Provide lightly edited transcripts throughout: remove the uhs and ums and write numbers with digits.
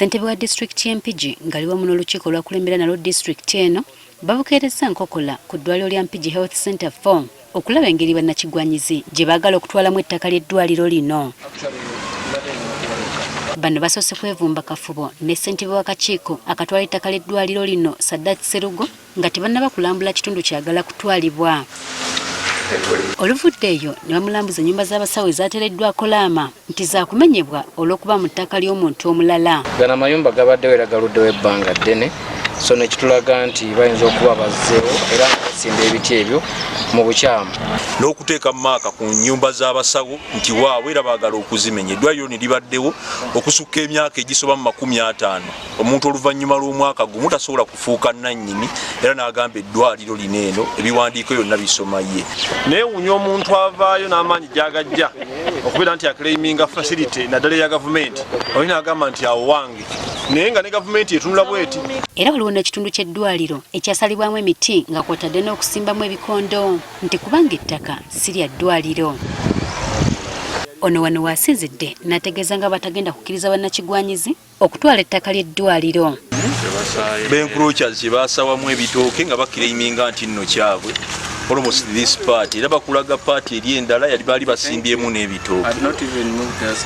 Ssentebe wa disitulikiti y'e Mpigi ng'ali wamu n'olukiiko olwakulembera nalwo disitulikiti eno babukeerezza nkokola ku ddwaliro lya Mpigi Health Center 4 okulaba engeri bannakigwanyizi gye baagala okutwalamu ettaka ly'eddwaliro lino. Bano basoose kwevumba kafubo ne ssentebe w'akakiiko akatwala ettaka ly'eddwaliro lino Sadat Serugo nga tebannaba kulambula kitundu kyagala kutwalibwa. Oluvudde eyo ne bamulambuza ennyumba z'abasawo ezaateereddwako laama nti zaakumenyebwa olw'okuba mu ttaka ly'omuntu omulala. Gano amayumba gabaddewo era galuddewo ebbanga ddene, so nekitulaga nti bayinza okuba bazzeewo era nga basimba ebiti ebyo mu bukyamu. N'okuteeka maaka ku nnyumba z'abasawo nti waabwe era baagala okuzimenya. Eddwaliro lino libaddewo okusukka emyaka egisoba mu 50. Omuntu oluvannyuma lw'omwaka gumu tasobola kufuuka nnannyini, era n'agamba eddwaliro lino eno ebiwandiiko byonna bisoma ye. Neewuunya omuntu avaayo n'amaanyi gy'agajja okubeera nti aclaiminga facility naddala eya gavumenti, oli n'agamba nti awo wange, naye nga ne gavumenti etunula bweti. Era waliwo n'ekitundu ky'eddwaliro ekyasalibwamu emiti nga kw'otadde n'okusimbamu ebikondo nti kubanga ettaka si lya ddwaliro. Ono wano w'asinzidde n'ategeeza nga bw'atagenda kukkiriza bannakigwanyizi okutwala ettaka ly'eddwaliro. Bencroachers kye basawamu ebitooke nga baclaiminga nti nno kyabwe almost this part, era bakulaga part eri endala yali baali basimbyemu n'ebitooke.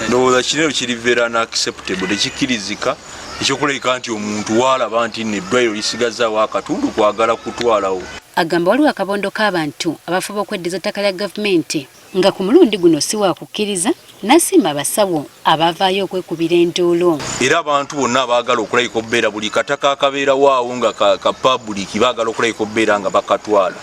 Ndowooza kino kiri very unacceptable, tekikkirizika ekyokulabika nti omuntu waalaba nti nno eddwaliro lisigazaawo akatundu kwagala kutwalawo. Agamba waliwo akabondo k'abantu abafuba okweddiza ettaka lya gavumenti nga ku mulundi guno si wakukkiriza, n'asiima abasawo abaavaayo okwekubira enduulu. Era abantu bonna abaagala okulabika okubeera buli kataka akabeerawo awo nga ka public baagala okulabika okubeera nga bakatwala,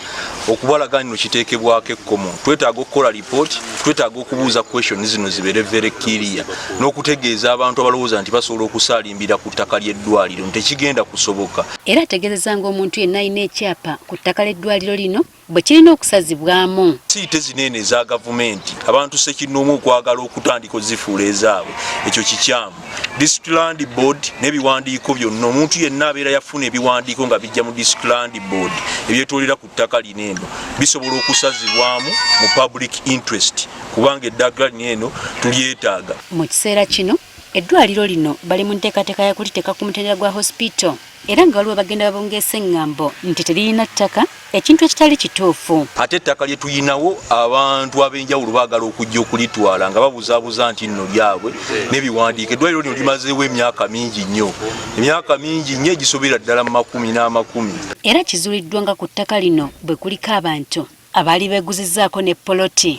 okubalaga nno kiteekebwako ekkomo. Twetaaga okukola lipooti, twetaaga okubuuza question zino zibeere very clear n'okutegeeza abantu abalowooza nti basobola okusaalimbira ku ttaka ly'eddwaliro nti tekigenda kusoboka. Era ategeezezza ng'omuntu yenna alina ekyapa ku ttaka ly'eddwaliro lino bwe kirina okusazibwamu. Siite zino eno eza gavumenti abantu ssekinnoomu okwagala okutandika ozifuula ezaabwe, ekyo kikyamu. District Land Board n'ebiwandiiko byonna, omuntu yenna abeera yafuna ebiwandiiko nga bijja mu District Land Board ebyetoolera ku ttaka lino eno bisobola okusazibwamu mu public interest, kubanga eddagala lino eno tulyetaaga. Mu kiseera kino eddwaliro lino bali mu nteekateeka ya kuliteeka ku mutendera gwa hospital, era nga waliwo bagenda babungeesa eŋŋambo nti teririna ttaka, ekintu ekitali kituufu. Ate ettaka lye tuyinawo abantu ab'enjawulo baagala okujja okulitwala nga babuzaabuza nti nno lyabwe n'ebiwandiiko. Eddwaliro lino limazeewo emyaka mingi nnyo, emyaka mingi nnyo egisobera ddala mu makumi n'amakumi. Era kizuuliddwa nga ku ttaka lino bwe kuliko abantu abaali beeguzizzaako ne poloti.